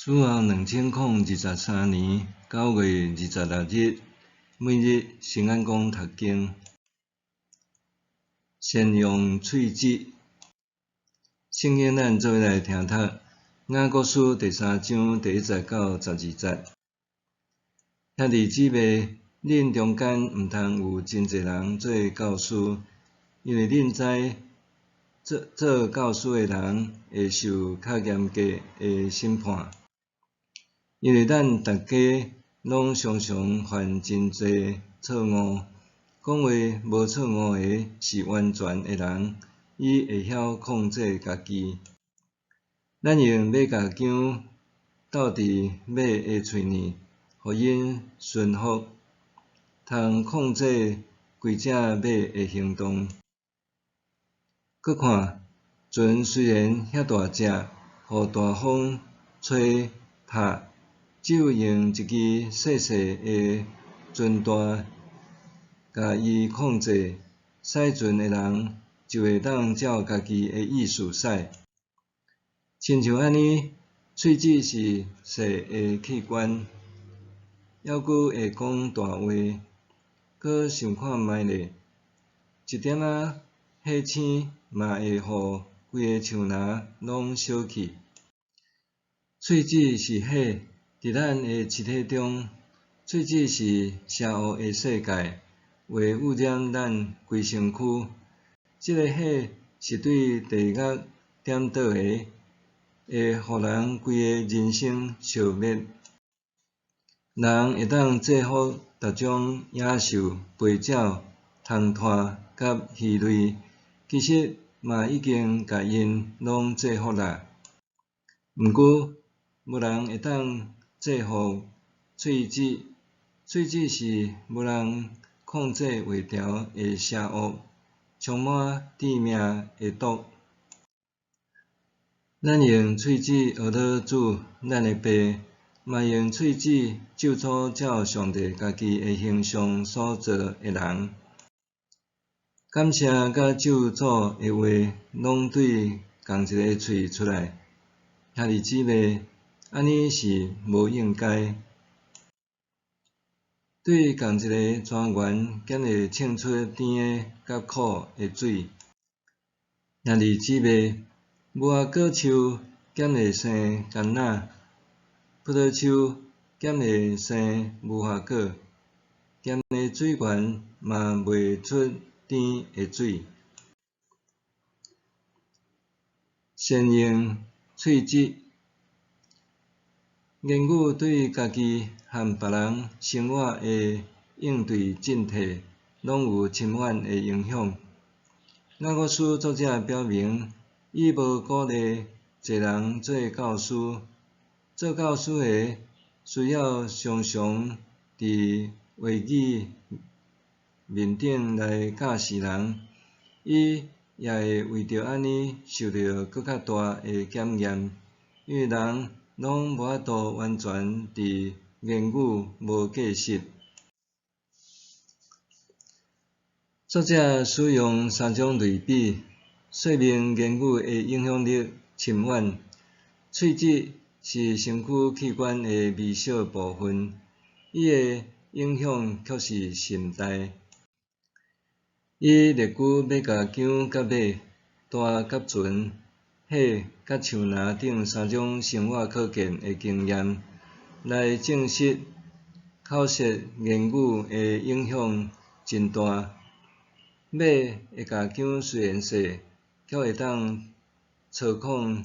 主後2023年9月26日，每日新眼光讀經，善用喙舌。聖經咱做伙來聽讀雅各書第三章第一節到十二節。兄弟姊妹，恁中間毋通有真濟人做教師，因為恁知做教師的人會受較嚴格的審判。因為咱逐家攏常常犯真濟錯誤，講話無錯誤的是完全的人，伊會曉控制家己。咱用馬共鉗鬥佇馬的喙裡，予𪜶馴服，通控制規隻馬的行動。閣看，船雖然遐大隻，予大風吹拍，只有用一支細細的船帶共伊控制，駛船的人就會當照家己的意思駛。親像按呢，喙舌是細的器官，猶閣會講大話。閣想看覓咧，一點仔火星嘛會予規个樹林攏燒去。喙舌是火，佇咱的身體中，喙舌是邪惡的世界，會汙染咱規身軀。這个火是對地獄點著的，會予人規个人生燒滅。人會當制服逐種野獸、飛鳥、蟲豸佮魚類，其實嘛已經共𪜶攏制服啦。毋過，無人會當制服喙舌，喙舌是無人控制會調的邪惡，充滿致命的毒。咱用喙舌呵咾主咱的爸，嘛用喙舌咒詛照上帝家己的形象所造的人。感謝佮咒詛的話，攏對仝一个喙出來。兄弟姊妹，按呢是無應該。對仝一个泉源，敢會衝出甜的佮苦的水？兄弟姊妹，無花果樹敢會生柑仔？葡萄樹敢會生無花果？鹹的水源嘛袂出甜的水。善用喙舌，言語對家己和別人生活的應對進退，攏有深遠的影響。雅各書作者表明，伊無鼓勵濟人做教師，做教師的需要常常佇話語面頂來教示人，伊也會為著按呢受著閣較大的檢驗，因為人攏無法度完全佇言語無過失。作者使用三種類比，說明言語的影響力深遠。喙舌是身軀器官的微小部分，伊的影響卻是甚大。伊列舉欲共鉗佮馬、帶佮船、火佮樹林等三種生活可見的經驗，來證實口舌言語的影響真大。馬的鉗鉗雖然細，卻會當操控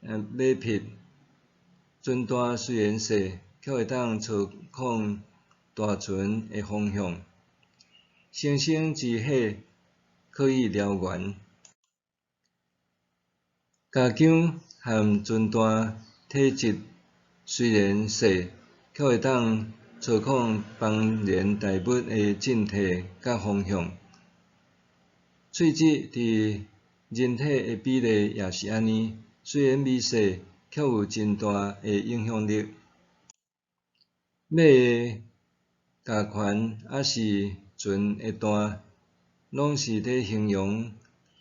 馬匹；船帶雖然細，卻會當操控大船的方向。星星之火可以燎原，鉗鉗和船帶體積雖然細，卻會當操控龐然大物的進退佮方向。喙舌佇人體的比例也是按呢，雖然微細，卻有真大的影響力。馬的鉗權抑是船的帶，攏是咧形容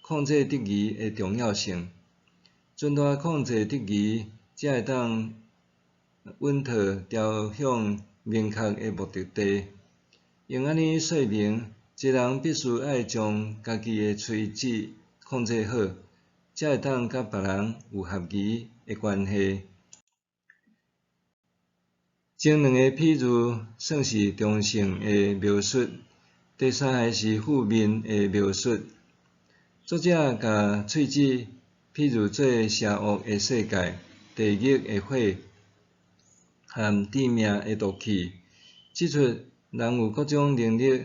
控制得宜的重要性。船帶控制得宜，才會當穩妥朝向明確的目的地。用按呢說明，一个人必須愛將家己的喙舌控制好，才會當佮別人有合宜的關係。前兩个譬喻算是中性的描述，第三个是負面的描述。作者共喙舌譬喻做邪惡的世界、地獄的火和致命的毒氣，指出人有各種能力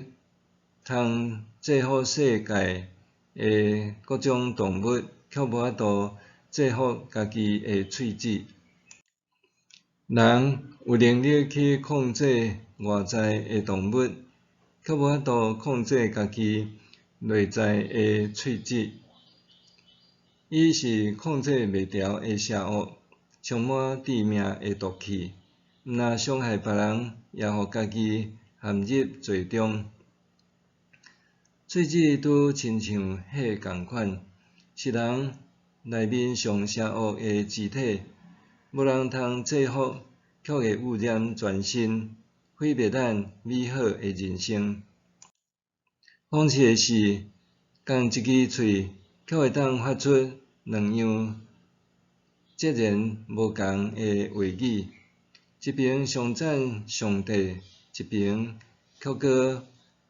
通制服世界的各種動物，卻無法度制服家己的喙舌。人有能力去控制外在的動物，卻無法度控制家己內在的喙舌。伊是控制袂牢的邪惡，充滿致命的毒氣，毋但傷害別人，也予家己陷入罪中。喙舌拄親像火仝款，是人內面上邪惡的肢體，無人通制服，卻會汙染全身，毀滅咱美好的人生。諷刺的是，仝一支喙，卻會當發出兩樣截然無仝的話語，一爿頌讚上帝，一爿卻閣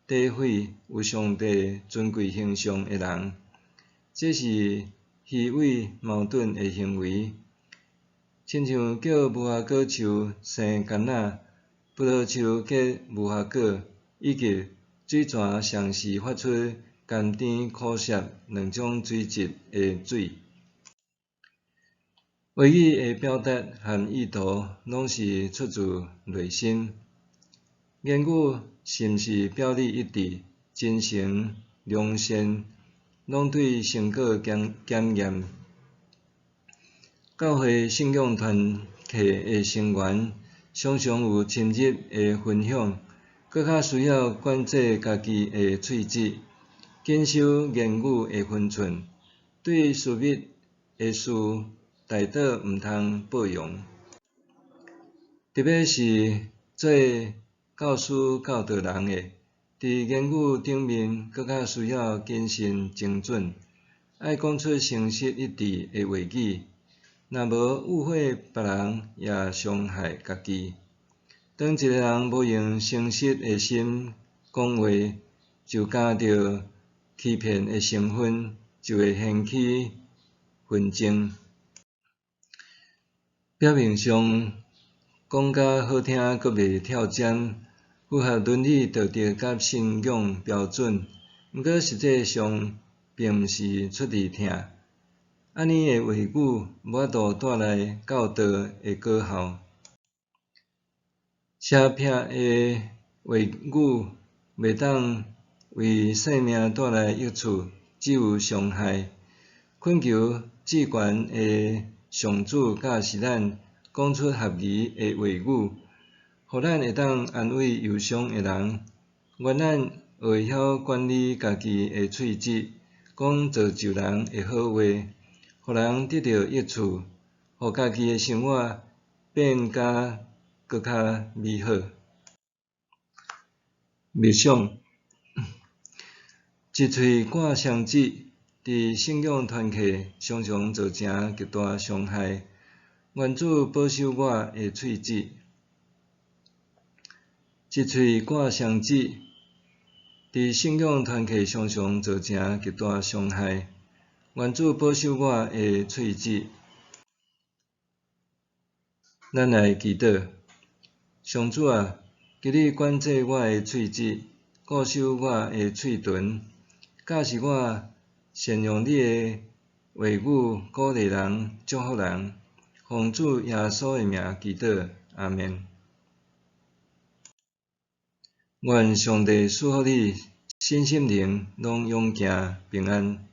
詆毀有上帝尊貴形象的人，這是虛偽矛盾的行為，親像叫無花果樹生柑仔，葡萄樹結無花果，以及水泉同時發出甘甜苦澀兩種水質的水。話語的表達和意圖攏是出自內心，言語是毋是表裡一致、真誠良善，攏對成果檢驗。教會信仰團體的成員常常有深入的分享，閣較需要管制家己的喙舌，謹守言語的分寸，對私密的事殆倒毋通報揚。特別是做教師教導人的，佇言語頂面閣較需要謹慎精準，愛講出誠實一致的話語，若無誤會別人，也傷害家己。當一个人無用誠實的心講話，就夾著欺騙的成分，就會掀起紛爭。表面上講甲好聽，閣袂跳針，符合倫理道德佮信仰標準，毋過實際上並毋是出自疼。按呢的話語無法度帶來教導的果效。邪僻的話語袂當為生命帶來益處，只有傷害。懇求至懸的上主教示咱講出合宜的話語，予咱會當安慰憂傷的人。願咱學會曉管理家己的喙舌，講造就人的好話，予人得著益處，予家己的生活變甲閣較美好。默想，一喙掛雙舌，佇信仰團契常常造成極大傷害。願主保守我的喙舌。一喙掛雙舌，佇信仰團契常常造成極大傷害。願主保守我的喙舌。咱來祈禱，上主啊，求你管制我的喙舌，固守我的喙唇，教示我善用你的話語鼓勵人、祝福人。奉主耶穌的名祈禱，阿們。願上帝賜福你，身心靈攏勇健平安。